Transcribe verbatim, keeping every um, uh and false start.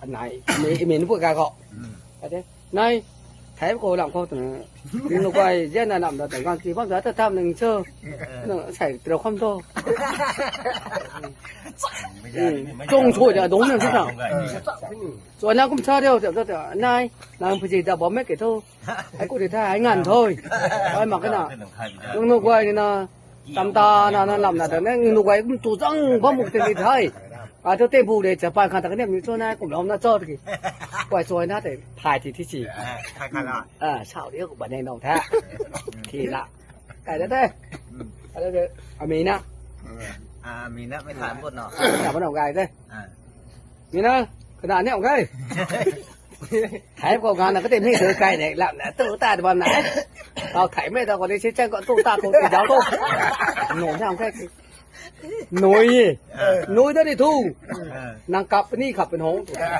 Nai, mi, mi nu pui kai khou. Ade, nai, thei khou lam khou twna. Ning nu guay, zian na lam da ta gang ti bam da ta tam ning cho. Nang sai tro kham tho. Chong choi da dong nang sa. Choi na kum sa diu, ta, ta, ta, nai, nang pui ji da bam me ke tho. Ai ku de tha, ai ngan thoi. Ai mak ka na. Nang nu guay ni na. Tam ta na, na lam na ta, nang nu guay kum tu zang bam muk te ni thai. A tu te bu de, cha pa khan ta ka nem ni cho na, kum lam na cho ki. Guay choi na te, thai ti ti si. A, sao de ku ba ne nong tha. Ti na. Kai da te. Kai da te. Ami na. A, mi na, mi tha bot no. Ta ba nong kai te. Mi na, ka na ne ong kai. Thei khou gan na ka te mi de kai ne, lam na tu ta bam na. Tau thei me ta ko ni si chang ko tu ta tu ti dau tu. Nong na ong kai. Nui. Nui da ni thu. Nang kap ni kap pen hong.